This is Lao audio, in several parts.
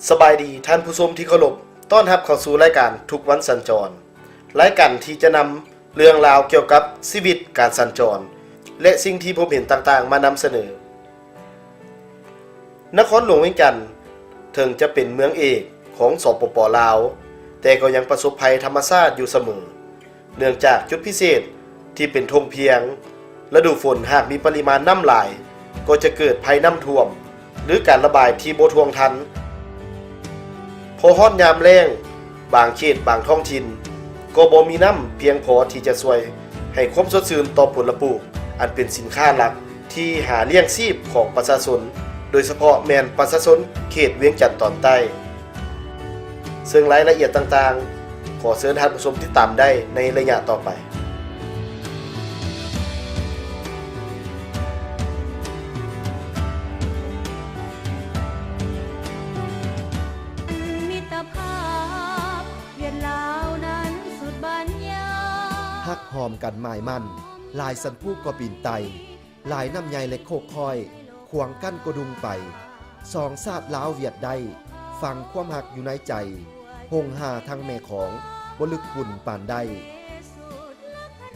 ສະບາຍດີທ່ານຜູ້ຊົມທີ່ເຄົາລົບ, ຕ້ອນຮັບເຂົ້າສູ່ລາຍການທຸກວັນສັນຈອນ, ລາຍການທີ່ຈະນຳເລື່ອງລາວກ່ຽວກັບຊີວິດການສັນຈອນ ແລະ ສິ່ງທີ່ພົບເຫັນຕ່າງໆມານຳສະເໜີ. ນະຄອນຫຼວງວຽງຈັນ ເຖິງຈະເປັນເມືອງເອກຂອງ ສປປ ລາວ, ແຕ່ກໍຍັງປະສົບໄພທຳມະຊາດຢູ່ສະເໝີ. ເນື່ອງຈາກຈຸດພິເສດທີ່ເປັນທົ່ງພຽງ, ລະດູຝົນຫາກມີປະລິມານນ້ຳຫຼາຍ ກໍຈະເກີດໄພນ້ຳຖ້ວມ ຫຼື ການລະບາຍທີ່ບໍ່ທ່ວງທັນ. ພໍຮອດຍາມແລ້ງ, ບາງເຂດບາງທ້ອງຖິ່ນກໍບໍ່ມີນ້ຳພຽງພໍທີ່ຈະຊ່ວຍໃຫ້ຄວາມສົດຊື່ນຕໍ່ຜົນລະປູກ ອັນເປັນສິນຄ້າຫຼັກ ທີ່ຫາລ້ຽງຊີບຂອງປະຊາຊົນ, ໂດຍສະເພາະແມ່ນປະຊາຊົນເຂດວຽງຈັນຕອນໃຕ້. ເຊິ່ງລາຍລະອຽດຕ່າງໆ ຂໍເຊີນທ່ານຜູ້ຊົມຕິດຕາມໄດ້ໃນໄລຍະຕໍ່ໄປ. ມິດຕະພາບຫວຽດລາວນັ້ນສຸດບັນຍາ ຮັກຫອມກັນໝາຍໝັ້ນ, ຫຼາຍສັນພູກໍປີນໄຕ່. ຫຼາຍນ້ຳໃຫຍ່ເລັກໂຄກຄ້ອຍ, ຂວາງກັ້ນກໍດຸ່ງໄປ. ສອງຊາດລາວຫວຽດໄດ້, ຝັງຄວາມຮັກຢູ່ໃນໃຈ. ຫົງຫາທັງແມ່ຂອງ, ບໍ່ລຶກບຸນປານໃດ.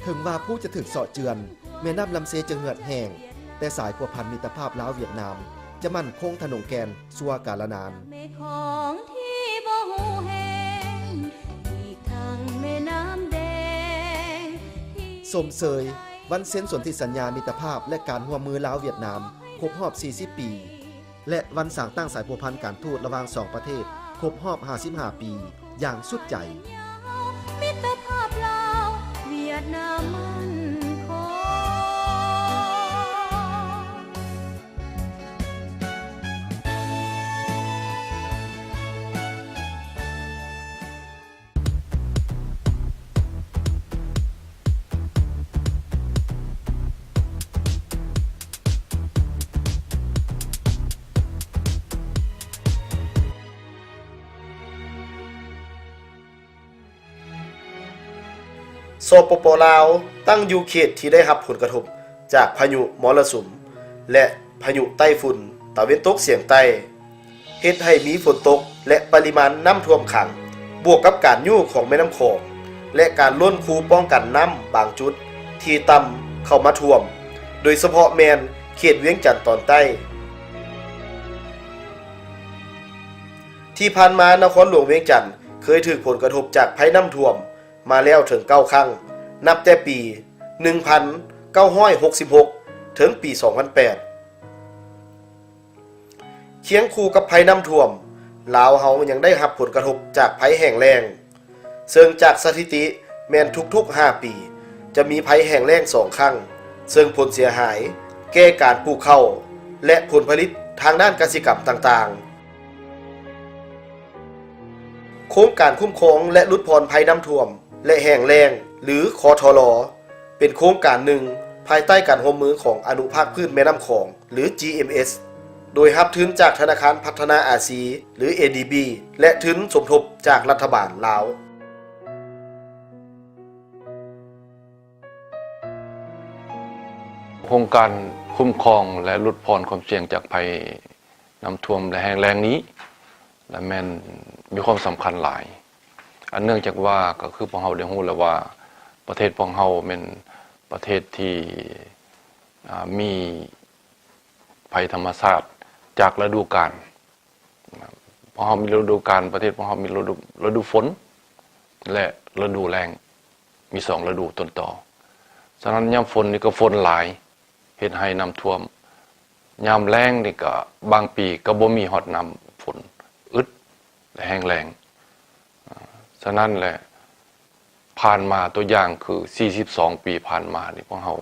ເຖິງວ່າພູຈະຖືກເຊາະເຈື່ອນ, ແມ່ນ້ຳລຳເຊຈະເຫືອດແຫ້ງ, ແຕ່ສາຍພົວພັນມິດຕະພາບລາວຫວຽດນາມ ຈະໝັ້ນຄົງທະນົງແກ່ນຊົ່ວກາລະນານ. ແມ່ຂອງທີ່ບໍ່ຮູ້ແຫ້ງ, ອີກທັງແມ່ນ້ຳແດງທີ່ ຊົມເຊີຍວັນເຊັນສົນທິສັນຍາມິດຕະພາບ ແລະ ການຮ່ວມມືລາວ-ຫວຽດນາມຄົບຮອບສີ່ສິບປີ ແລະ ວັນສ້າງຕັ້ງສາຍພົວພັນການທູດລະຫວ່າງສອງປະເທດຄົບຮອບຫ້າສິບຫ້າປີຢ່າງສຸດໃຈ. ມິດຕະພາບລາວຫວຽດນາມໝັ້ນຄົງ. ສປປ ລາວ ຕັ້ງຢູ່ເຂດທີ່ໄດ້ຮັບຜົນກະທົບຈາກພາຍຸມໍລະສຸມ ແລະ ພາຍຸໄຕ້ຝຸ່ນຕາເວັນຕົກສຽງໃຕ້ ເຮັດໃຫ້ມີຝົນຕົກ ແລະ ປະລິມານນ້ຳຖ້ວມຂັງ, ບວກກັບການຍູ້ຂອງແມ່ນ້ຳຂອງ ແລະ ການລົ້ນຄູປ້ອງກັນນ້ຳບາງຈຸດທີ່ຕ່ຳເຂົ້າມາຖ້ວມ, ໂດຍສະເພາະແມ່ນເຂດວຽງຈັນຕອນໃຕ້. ທີ່ຜ່ານມານະຄອນຫຼວງວຽງຈັນເຄີຍຖືກຜົນກະທົບຈາກໄພນ້ຳຖ້ວມ ມາແລ້ວເຖິງເກົ້າຄັ້ງ ນັບແຕ່ປີໜຶ່ງພັນເກົ້າຮ້ອຍຫົກສິບຫົກ ເຖິງປີສອງພັນແປດ. ຄຽງຄູ່ກັບໄພນ້ຳຖ້ວມ, ລາວເຮົາຍັງໄດ້ຮັບຜົນກະທົບຈາກໄພແຫ້ງແລ້ງ, ເຊິ່ງຈາກສະຖິຕິແມ່ນທຸກໆຫ້າປີ ຈະມີໄພແຫ້ງແລ້ງສອງຄັ້ງ, ເຊິ່ງຜົນເສຍຫາຍແກ່ການປູກເຂົ້າ ແລະ ຜົນຜະລິດທາງດ້ານກະສິກຳຕ່າງໆ. ໂຄງການຄຸ້ມຄອງ ແລະ ຫຼຸດຜ່ອນໄພນ້ຳຖ້ວມ ແລະ ແຫ້ງແລ້ງ ຫຼື ຄທລ ເປັນໂຄງການໜຶ່ງພາຍໃຕ້ການຮ່ວມມືຂອງອະນຸພາກພື້ນແມ່ນ້ຳຂອງ ຫຼື ຈີເອັມເອສ ໂດຍຮັບທຶນຈາກທະນາຄານພັດທະນາອາຊີ ຫຼື ເອດີບີ ແລະ ທຶນສົມທົບຈາກລັດຖະບານລາວ. ໂຄງການຄຸ້ມຄອງ ແລະ ຫຼຸດຜ່ອນຄວາມສ່ຽງຈາກໄພນ້ຳຖ້ວມ ແລະ ແຫ້ງແລ້ງນີ້ ລະແມ່ນມີຄວາມສຳຄັນຫຼາຍ. ອັນເນື່ອງຈາກວ່າ ກໍຄືພວກເຮົາໄດ້ຮູ້ແລ້ວວ່າ ປະເທດພວກເຮົາແມ່ນປະເທດທີ່ ອ່າ ມີໄພທຳມະຊາດຈາກລະດູການ. ພວກເຮົາມີລະດູການ, ປະເທດພວກເຮົາມີລະດູ, ລະດູຝົນ ແລະ ລະດູແລ້ງ, ມີສອງລະດູຕົ້ນຕໍ. ສະນັ້ນ ຍາມຝົນນີ້ກໍຝົນຫຼາຍ, ເຮັດໃຫ້ນ້ຳຖ້ວມ. ຍາມແລ້ງນີ້ກໍບາງປີກໍບໍ່ມີຮອດນ້ຳຝົນ, ອຶດ ແລະ ແຫ້ງແລ້ງ. ສະນັ້ນແຫຼະ ຜ່ານມາ ຕົວຢ່າງຄື ສີ່ສິບສອງປີຜ່ານມານີ້ ພວກເຮົາ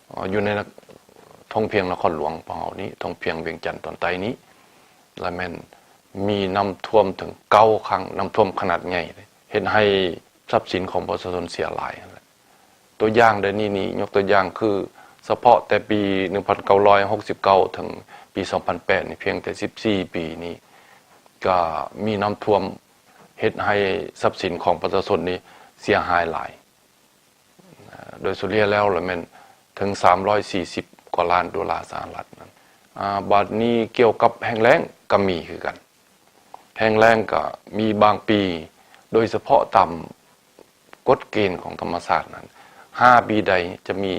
ເອີ ຢູ່ໃນນະ ທົ່ງພຽງນະຄອນຫຼວງພວກເຮົານີ້ ທົ່ງພຽງວຽງຈັນຕອນໃຕ້ນີ້ ລະແມ່ນມີນ້ຳຖ້ວມເຖິງເກົ້າຄັ້ງ, ນ້ຳຖ້ວມຂະໜາດໃຫຍ່ເດ ເຮັດໃຫ້ຊັບສິນຂອງປະຊາຊົນເສຍຫຼາຍຫັ້ນແຫຼະ. ຕົວຢ່າງໄດ້ນີ້ນີ້ ຍົກຕົວຢ່າງຄື ສະເພາະແຕ່ປີໜຶ່ງພັນເກົ້າຮ້ອຍຫົກສິບເກົ້າ ເຖິງປີສອງພັນແປດນີ້ ພຽງແຕ່ສິບສີ່ປີນີ້ ກະມີນ້ຳຖ້ວມ ເຮັດໃຫ້ຊັບສິນຂອງປະຊາຊົນນີ້ເສຍຫາຍຫຼາຍ, ໂດຍສະເລ່ຍແລ້ວລະແມ່ນເຖິງສາມຮ້ອຍສີ່ສິບກວ່າລ້ານໂດລາສະຫະລັດນັ້ນ. ອາ ບາດນີ້ກ່ຽວກັບແຫ້ງແລ້ງກໍມີຄືກັນ. ແຫ້ງແລ້ງກໍມີບາງປີ ໂດຍສະເພາະຕາມກົດເກນຂອງທຳມະຊາດນັ້ນ ຫ້າປີໃດຈະມີ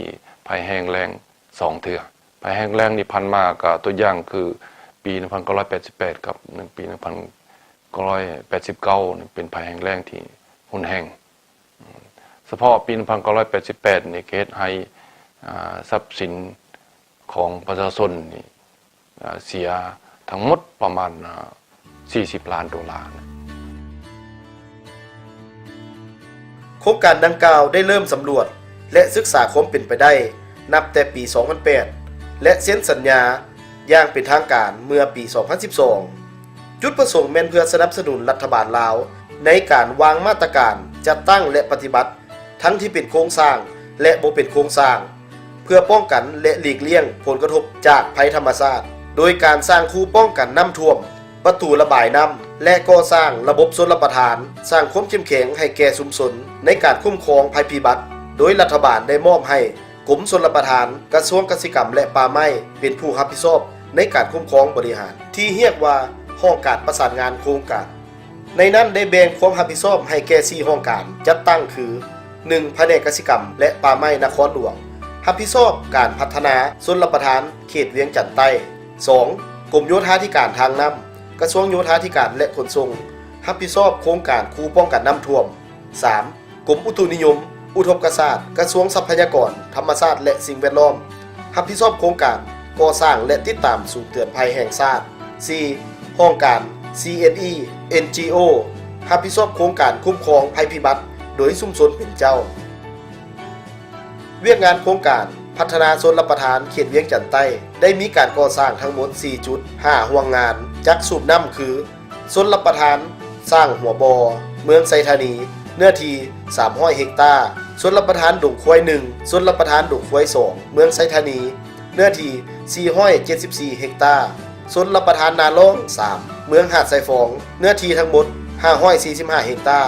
ໄພແຫ້ງແລ້ງສອງເທື່ອ. ໄພແຫ້ງແລ້ງນີ້ຜ່ານມາກໍຕົວຢ່າງຄືປີໜຶ່ງພັນເກົ້າຮ້ອຍແປດສິບແປດກັບໜຶ່ງປີໜຶ່ງພັນເກົ້າຮ້ອຍແປດສິບເກົ້ານີ້ເປັນໄພແຫ້ງແລ້ງທີ່ຮຸນແຮງ. ສະເພາະປີໜຶ່ງພັນເກົ້າຮ້ອຍແປດສິບແປດນີ້ກໍເຮັດໃຫ້ ອາ ຊັບສິນຂອງປະຊາຊົນນີ້ ອາ ເສຍທັງໝົດປະມານ ອາ ສີ່ສິບລ້ານໂດລາ. ໂຄງການດັ່ງກ່າວໄດ້ເລີ່ມສຳຫຼວດ ແລະ ສຶກສາຄວາມເປັນໄປໄດ້ນັບແຕ່ປີສອງພັນແປດ ແລະ ເຊັນສັນຍາຢ່າງເປັນທາງການເມື່ອປີສອງພັນສິບສອງ. ຈຸດປະສົງແມ່ນເພື່ອສະໜັບສະໜູນລັດຖະບານລາວໃນການວາງມາດຕະການຈັດຕັ້ງ ແລະ ປະຕິບັດ ທັງທີ່ເປັນໂຄງສ້າງ ແລະ ບໍ່ເປັນໂຄງສ້າງ ເພື່ອປ້ອງກັນ ແລະ ຫຼີກລ່ຽງຜົນກະທົບຈາກໄພທຳມະຊາດ ໂດຍການສ້າງຄູປ້ອງກັນນ້ຳຖ້ວມ, ປະຕູລະບາຍນ້ຳ ແລະ ກໍ່ສ້າງລະບົບຊົນລະປະທານ, ສ້າງຄວາມເຂັ້ມແຂງໃຫ້ແກ່ຊຸມຊົນໃນການຄຸ້ມຄອງໄພພິບັດ, ໂດຍລັດຖະບານໄດ້ມອບໃຫ້ກົມຊົນລະປະທານ, ກະຊວງກະສິກຳ ແລະ ປ່າໄມ້ ເປັນຜູ້ຮັບຜິດຊອບໃນການຄຸ້ມຄອງບໍລິຫານ ທີ່ຮຽກວ່າຫ້ອງການປະສານງານໂຄງການ. ໃນນັ້ນໄດ້ແບ່ງຄວາມຮັບຜິດຊອບໃຫ້ແກ່ສີ່ຫ້ອງການຈັດຕັ້ງຄື ໜຶ່ງ ພະແນກກະສິກຳ ແລະ ປ່າໄມ້ນະຄອນຫຼວງ ຮັບຜິດຊອບການພັດທະນາຊົນລະປະທານເຂດວຽງຈັນໃຕ້. ສອງ ກົມໂຍທາທິການທາງນ້ຳ ກະຊວງໂຍທາທິການ ແລະ ຂົນສົ່ງ ຮັບຜິດຊອບໂຄງການຄູປ້ອງກັນນ້ຳຖ້ວມ. ສາມ ກົມອຸຕຸນິຍົມອຸທົກກະສາດ ກະຊວງຊັບພະຍາກອນທຳມະຊາດ ແລະ ສິ່ງແວດລ້ອມ ຮັບຜິດຊອບໂຄງການກໍ່ສ້າງ ແລະ ຕິດຕາມສູນເຕືອນໄພແຫ່ງຊາດ. ສີ່ ຫ້ອງການ ຊີເອັນອີ ເອັນຈີໂອ ຮັບຜິດຊອບໂຄງການຄຸ້ມຄອງໄພພິບັດໂດຍຊຸມຊົນເປັນເຈົ້າ. ວຽກງານໂຄງການພັດທະນາຊົນລະປະທານເຂດວຽງຈັນໃຕ້ ໄດ້ມີການກໍ່ສ້າງທັງໝົດສີ່ຈຸດ ຫ້າ ຫ່ວງງານຈັກສູບນ້ຳຄື ຊົນລະປະທານສ້າງຫົວບໍ່ ເມືອງໄຊທານີ ເນື້ອທີ່ສາມຮ້ອຍເຮັກຕາ, ຊົນລະປະທານດົງຄວາຍໜຶ່ງ, ຊົນລະປະທານດົງຄວາຍສອງ ເມືອງໄຊທານີ ເນື້ອທີ່ສີ່ຮ້ອຍເຈັດສິບສີ່ເຮັກຕາ, ຊົນລະປະທານນາລ້ອງສາມ ເມືອງຫາດຊາຍຟອງ ເນື້ອທີ່ທັງໝົດຫ້າຮ້ອຍສີ່ສິບຫ້າເຮັກຕາ,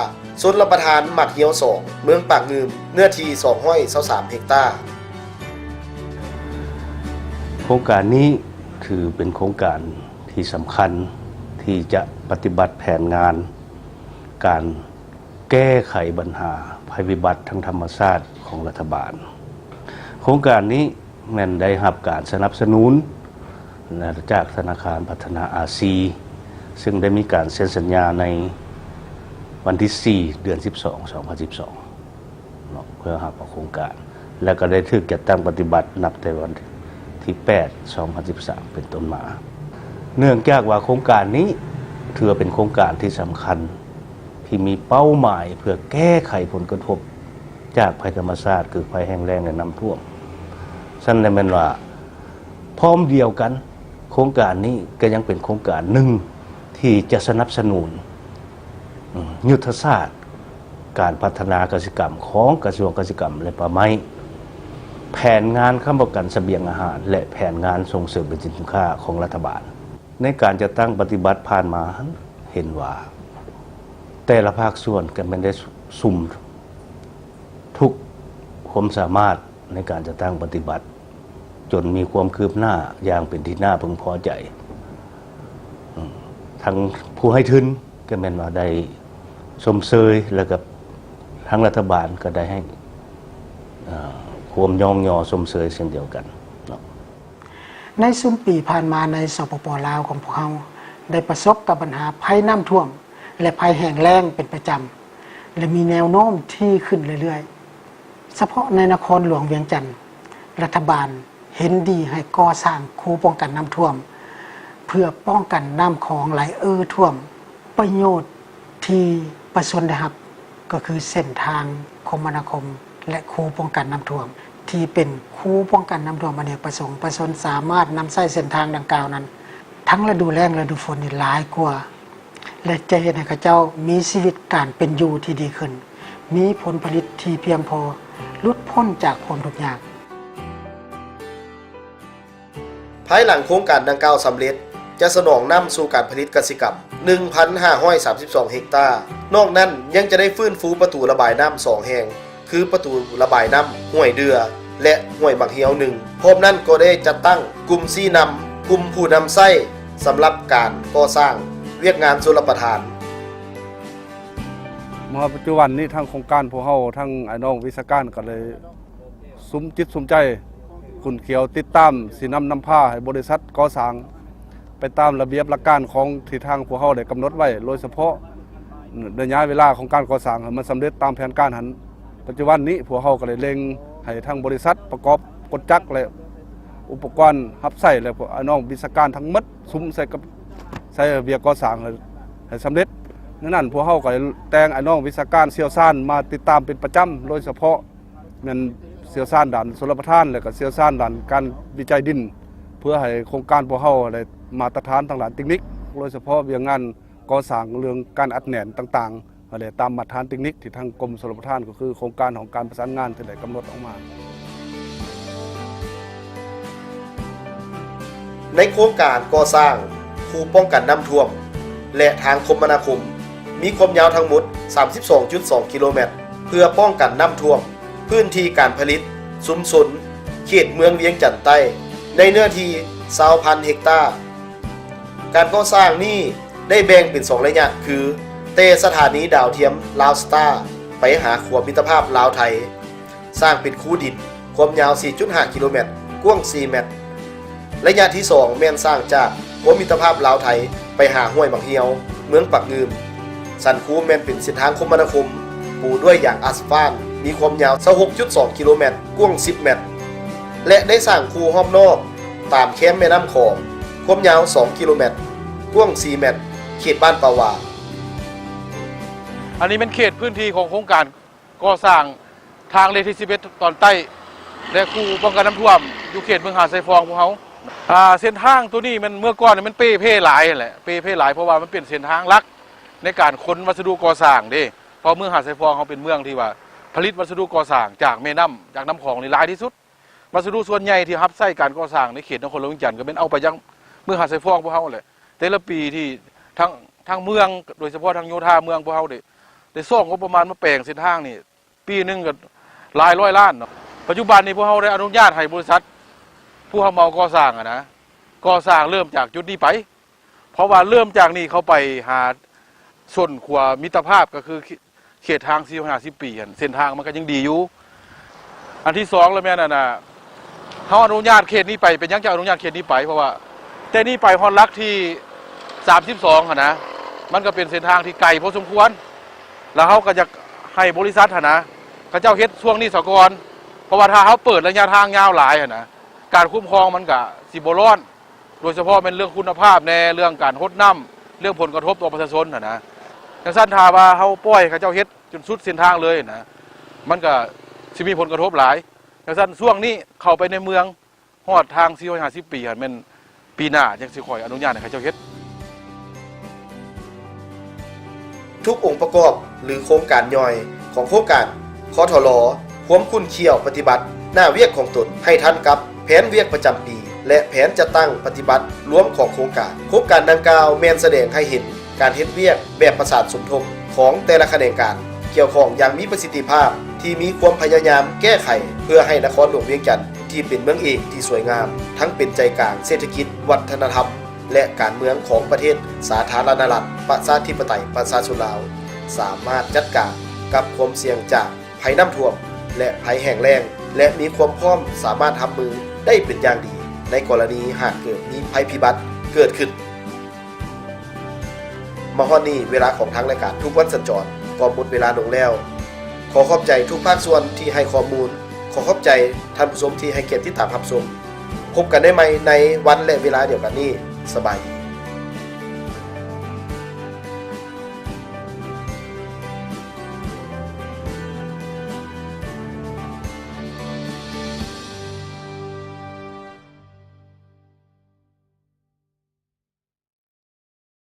ຊົນລະປະທານໝາກຮຽວສອງ ເມືອງປາກງື່ມ ເນື້ອທີ່ສອງຮ້ອຍຊາວສາມເຮັກຕາ. ໂຄງການນີ້ຖືເປັນໂຄງການທີ່ສຳຄັນທີ່ຈະປະຕິບັດແຜນງານການແກ້ໄຂບັນຫາໄພພິບັດທາງທຳມະຊາດຂອງລັດຖະບານ. ໂຄງການນີ້ແມ່ນໄດ້ຮັບການສະໜັບສະໜູນ ຈາກທະນາຄານພັດທະນາອາຊີ ເຊິ່ງໄດ້ມີການເຊັນສັນຍາໃນວັນທີສີ່ ເດືອນສິບສອງ ສອງພັນສິບສອງ ເນາະ ເພື່ອຮັບເອົາໂຄງການ ແລະ ກໍໄດ້ຖືກຈັດຕັ້ງປະຕິບັດນັບແຕ່ວັນທີແປດ ສອງພັນສິບສາມ ເປັນຕົ້ນມາ. ເນື່ອງຈາກວ່າໂຄງການນີ້ຖືວ່າເປັນໂຄງການທີ່ສຳຄັນ ທີ່ມີເປົ້າໝາຍເພື່ອແກ້ໄຂຜົນກະທົບຈາກໄພທຳມະຊາດ ຄືໄພແຫ້ງແລ້ງ ແລະ ນ້ຳຖ້ວມ. ຊັ້ນແລະແມ່ນວ່າ ພ້ອມດຽວກັນ ໂຄງການນີ້ກໍຍັງເປັນໂຄງການໜຶ່ງທີ່ຈະສະໜັບສະໜູນ ອາ ຍຸດທະສາດການພັດທະນາກະສິກຳຂອງກະຊວງກະສິກຳ ແລະ ປ່າໄມ້, ແຜນງານຄ້ຳປະກັນສະບຽງອາຫານ ແລະ ແຜນງານສົ່ງເສີມເປັນສິນຄ້າຂອງລັດຖະບານ. ໃນການຈັດຕັ້ງປະຕິບັດຜ່ານມາ ເຫັນວ່າແຕ່ລະພາກສ່ວນກໍແມ່ນໄດ້ສຸມທຸກຄວາມສາມາດ ໃນການຈັດຕັ້ງປະຕິບັດ ຈົນມີຄວາມຄືບໜ້າຢ່າງເປັນທີ່ໜ້າເພິ່ງພໍໃຈ. ອາ ທັງຜູ້ໃຫ້ທຶນກໍແມ່ນວ່າໄດ້ຊົມເຊີຍ ແລ້ວກໍທາງລັດຖະບານກໍໄດ້ໃຫ້ ອາ ຄວາມຍ້ອງຍໍຊົມເຊີຍເຊັ່ນດຽວກັນເນາະ. ໃນຊຸມປີຜ່ານມາ ໃນ ສປປ ລາວ ຂອງພວກເຮົາ ໄດ້ປະສົບກັບບັນຫາໄພນ້ຳຖ້ວມ ແລະ ໄພແຫ້ງແລ້ງເປັນປະຈຳ ແລະ ມີແນວໂນ້ມທີ່ຂຶ້ນເລື້ອຍໆ. ສະເພາະໃນນະຄອນຫຼວງວຽງຈັນ, ລັດຖະບານເຫັນດີໃຫ້ກໍ່ສ້າງຄູປ້ອງກັນນ້ຳຖ້ວມ ເພື່ອປ້ອງກັນນ້ຳຂອງໄຫຼເອີ່ຖ້ວມ. ປະໂຫຍດທີ່ປະຊາຊົນໄດ້ຮັບ ກໍຄືເສັ້ນທາງຄົມມະນາຄົມ ແລະ ຄູປ້ອງກັນນ້ຳຖ້ວມ ທີ່ເປັນຄູປ້ອງກັນນ້ຳຖ້ວມອະເນກປະສົງ. ປະຊາຊົນສາມາດນຳໃຊ້ເສັ້ນທາງດັ່ງກ່າວນັ້ນ ທັງລະດູແລ້ງ ລະດູຝົນນີ້ຫຼາຍກວ່າ ແລະ ຈະເຮັດໃຫ້ເຂົາເຈົ້າມີຊີວິດການເປັນຢູ່ທີ່ດີຂຶ້ນ, ມີຜົນຜະລິດທີ່ພຽງພໍ, ຫຼຸດພົ້ນຈາກຄວາມທຸກຍາກ. ພາຍຫຼັງໂຄງການດັ່ງກ່າວສຳເລັດ, ຈະສະໜອງນ້ຳສູ່ການຜະລິດກະສິກຳ ໜຶ່ງພັນຫ້າຮ້ອຍສາມສິບສອງເຮັກຕາ. ນອກນັ້ນຍັງຈະໄດ້ຟື້ນຟູປະຕູລະບາຍນ້ຳສອງແຫ່ງ, ຄືປະຕູລະບາຍນ້ຳຫ້ວຍເດື່ອ ແລະ ຫ້ວຍໝາກຮຽວໜຶ່ງ. ພ້ອມນັ້ນກໍໄດ້ຈັດຕັ້ງກຸ່ມຊີ້ນຳ, ກຸ່ມຜູ້ນຳໃຊ້ ສຳລັບການກໍ່ສ້າງ ວຽກງານຊົນລະປະທານ. ມາຮອດປັດຈຸບັນນີ້ ທາງໂຄງການພວກເຮົາ ທັງອ້າຍນ້ອງວິຊາການ ກໍເລີຍສຸມຈິດສຸມໃຈ ຂຸ້ນຂຽວຕິດຕາມ ຊີ້ນຳນຳພາໃຫ້ບໍລິສັດກໍ່ສ້າງ ໄປຕາມລະບຽບຫຼັກການຂອງທີ່ທາງພວກເຮົາໄດ້ກຳນົດໄວ້ ໂດຍສະເພາະໄລຍະເວລາຂອງການກໍ່ສ້າງໃຫ້ມັນສຳເລັດຕາມແຜນການຫັ້ນ. ປັດຈຸບັນນີ້ພວກເຮົາກໍໄດ້ເລັ່ງໃຫ້ທາງບໍລິສັດປະກອບກົດຈັກ ແລະ ອຸປະກອນຮັບໃຊ້ ແລະ ພວກອ້າຍນ້ອງວິຊາການທັງໝົດ ສຸມໃສ່ກັບ ໃສ່ວຽກກໍ່ສ້າງໃຫ້ ໃຫ້ສຳເລັດ. ໃນນັ້ນພວກເຮົາກໍໄດ້ແຕ່ງອ້າຍນ້ອງວິຊາການຊ່ຽວຊານມາຕິດຕາມເປັນປະຈຳ ໂດຍສະເພາະແມ່ນຊ່ຽວຊານດ້ານຊົນລະປະທານ ແລະ ກໍຊ່ຽວຊານດ້ານການວິໄຈດິນ ເພື່ອໃຫ້ໂຄງການພວກເຮົາໄດ້ມາດຕະຖານທາງດ້ານເຕັກນິກ ໂດຍສະເພາະວຽກງານກໍ່ສ້າງເລື່ອງການອັດແໜ້ນຕ່າງໆ ແລະ ຕາມມາດຕະຖານເຕັກນິກທີ່ທາງກົມຊົນລະປະທານ ກໍຄືໂຄງການຂອງການປະສານງານທີ່ໄດ້ກຳນົດອອກມາ. ໃນໂຄງການກໍ່ສ້າງຄູປ້ອງກັນນ້ຳຖ້ວມ ແລະ ທາງຄົມມະນາຄົມ ມີຄວາມຍາວທັງໝົດ ສາມສິບສອງຈຸດສອງ ກິໂລແມັດ ເພື່ອປ້ອງກັນນ້ຳຖ້ວມພື້ນທີ່ການຜະລິດຊຸມຊົນ ເຂດເມືອງວຽງຈັນໃຕ້ ໃນເນື້ອທີ່ ຊາວພັນເຮັກຕາ. ການກໍ່ສ້າງນີ້ໄດ້ແບ່ງເປັນສອງໄລຍະ ຄື ແຕ່ສະຖານີດາວທຽມລາວສະຕາ ໄປຫາຂົວມິດຕະພາບລາວໄທ ສ້າງເປັນຄູດິນ ຄວາມຍາວ ສີ່ຈຸດຫ້າ ກິໂລແມັດ ກວ້າງ ສີ່ແມັດ. ໄລຍະທີສອງ ແມ່ນສ້າງຈາກຂົວມິດຕະພາບລາວໄທ ໄປຫາຫ້ວຍບັກຮຽວ ເມືອງປາກງື່ມ. ສັນຄູແມ່ນເປັນເສັ້ນທາງຄົມມະນາຄົມ ປູດ້ວຍຢາງອາສະຟານ ມີຄວາມຍາວ ຊາວຫົກຈຸດສອງ ກິໂລແມັດ ກວ້າງ ສິບແມັດ ແລະ ໄດ້ສ້າງຄູຮອບນອກຕາມແຄມແມ່ນ້ຳຂອງ ຄວາມຍາວ ສອງ ກິໂລແມັດ ກວ້າງ ສີ່ແມັດ ເຂດບ້ານປາວາ. ອັນນີ້ແມ່ນເຂດພື້ນທີ່ຂອງໂຄງການກໍ່ສ້າງທາງເລກທີສິບເອັດຕອນໃຕ້ ແລະ ຄູປ້ອງກັນນ້ຳຖ້ວມຢູ່ເຂດເມືອງຫາດຊາຍຟອງພວກເຮົາ. ອ່າ ເສັ້ນທາງໂຕນີ້ແມ່ນເມື່ອກ່ອນນີ້ມັນເປ່ເພຫຼາຍຫັ້ນແຫຼະ ເປ່ເພຫຼາຍ ເພາະວ່າມັນເປັນເສັ້ນທາງຫຼັກໃນການຂົນວັດສະດຸກໍ່ສ້າງເດ້. ເພາະເມືອງຫາດຊາຍຟອງເຮົາເປັນເມືອງທີ່ວ່າຜະລິດວັດສະດຸກໍ່ສ້າງຈາກແມ່ນ້ຳ ຈາກນ້ຳຂອງນີ້ຫຼາຍທີ່ສຸດ. ວັດສະດຸສ່ວນໃຫຍ່ທີ່ຮັບໃຊ້ການກໍ່ສ້າງໃນເຂດນະຄອນຫຼວງວຽງຈັນ ກໍແມ່ນເອົາໄປຍັງເມືອງຫາດຊາຍຟອງພວກເຮົາແຫຼະ. ແຕ່ລະປີທີ່ທາງ ທາງເມືອງ ໂດຍສະເພາະທາງໂຍທາເມືອງພວກເຮົາໄດ້ ໄດ້ຊອກງົບປະມານມາແປງເສັ້ນທາງນີ້ ປີໜຶ່ງກໍຫຼາຍຮ້ອຍລ້ານເນາະ. ປັດຈຸບັນນີ້ພວກເຮົາໄດ້ອະນຸຍາດໃຫ້ບໍລິສັດຜູ້ຮັບເໝົາກໍ່ສ້າງຫັ້ນນະ ກໍ່ສ້າງເລີ່ມຈາກຈຸດນີ້ໄປ ເພາະວ່າເລີ່ມຈາກນີ້ເຂົ້າໄປຫາຊົນຂົວມິດຕະພາບ ກໍຄືເຂດທາງສີ່ຮ້ອຍຫ້າສິບປີຫັ້ນ ເສັ້ນທາງມັນກໍຍັງດີຢູ່. ອັນທີສອງລະແມ່ນອັນນ່າ ເຮົາອະນຸຍາດເຂດນີ້ໄປ. ເປັນຫຍັງຈະອະນຸຍາດເຂດນີ້ໄປ? ເພາະວ່າແຕ່ນີ້ໄປຮອດຫຼັກທີສາມສິບສອງຫັ້ນນະ ມັນກໍເປັນເສັ້ນທາງທີ່ໄກພໍສົມຄວນ ແລ້ວເຮົາກໍຢາກໃຫ້ບໍລິສັດຫັ້ນນະ ເຂົາເຈົ້າເຮັດຊ່ວງນີ້ສາກ່ອນ ເພາະວ່າຖ້າເຮົາເປີດໄລຍະທາງຍາວຫຼາຍຫັ້ນນະ ການຄຸ້ມຄອງມັນກະຊິບໍ່ລອດ ໂດຍສະເພາະແມ່ນເລື່ອງຄຸນນະພາບແດ່ ເລື່ອງການຫົດນ້ຳ ເລື່ອງຜົນກະທົບຕໍ່ປະຊາຊົນຫັ້ນນະ. ຈັ່ງຊັ້ນຖ້າວ່າເຮົາປ່ອຍໃຫ້ເຂົາເຈົ້າເຮັດຈົນສຸດເສັ້ນທາງເລີຍນະ ມັນກະຊິມີຜົນກະທົບຫຼາຍ. ຈັ່ງຊັ້ນຊ່ວງນີ້ເຂົ້າໄປໃນເມືອງ ຮອດທາງສີ່ຮ້ອຍຫ້າສິບປີຫັ້ນ ແມ່ນປີໜ້າຈັ່ງຊິຄ່ອຍອະນຸຍາດໃຫ້ເຂົາເຈົ້າເຮັດ. ທຸກອົງປະກອບ ຫຼື ໂຄງການຍ່ອຍຂອງໂຄງການ ຄທລ ພວມຂຸ້ນຂ້ຽວປະຕິບັດໜ້າວຽກຂອງຕົນໃຫ້ທັນກັບແຜນວຽກປະຈຳປີ ແລະ ແຜນຈັດຕັ້ງປະຕິບັດລວມຂອງໂຄງການ. ໂຄງການດັ່ງກ່າວແມ່ນສະແດງໃຫ້ເຫັນ ການເຮັດວຽກແບບປະສານສົມທົບຂອງແຕ່ລະຂະແໜງການກ່ຽວຂ້ອງຢ່າງມີປະສິດທິພາບ ທີ່ມີຄວາມພະຍາຍາມແກ້ໄຂເພື່ອໃຫ້ນະຄອນຫຼວງວຽງຈັນ ທີ່ເປັນເມືອງເອກທີ່ສວຍງາມ ທັງເປັນໃຈກາງເສດຖະກິດ, ວັດທະນະທຳ ແລະ ການເມືອງຂອງປະເທດສາທາລະນະລັດ ປະຊາທິປະໄຕ ປະຊາຊົນລາວ ສາມາດຈັດການກັບຄວາມສ່ຽງຈາກໄພນ້ຳຖ້ວມ ແລະ ໄພແຫ້ງແລ້ງ ແລະ ມີຄວາມພ້ອມສາມາດຮັບມືໄດ້ເປັນຢ່າງດີ ໃນກໍລະນີຫາກເກີດມີໄພພິບັດເກີດຂຶ້ນ. ມາຮອດນີ້ ເວລາຂອງທາງລາຍການທຸກວັນສັນຈອນກໍໝົດເວລາລົງແລ້ວ. ຂໍຂອບໃຈທຸກພາກສ່ວນທີ່ໃຫ້ຂໍ້ມູນ. ຂໍຂອບໃຈທ່ານຜູ້ຊົມທີ່ໃຫ້ກຽດຕິດຕາມຮັບຊົມ. ພົບກັນໄດ້ໃໝ່ໃນວັນ ແລະ ເວລາດຽວກັນນີ້. ສະບາຍດີ.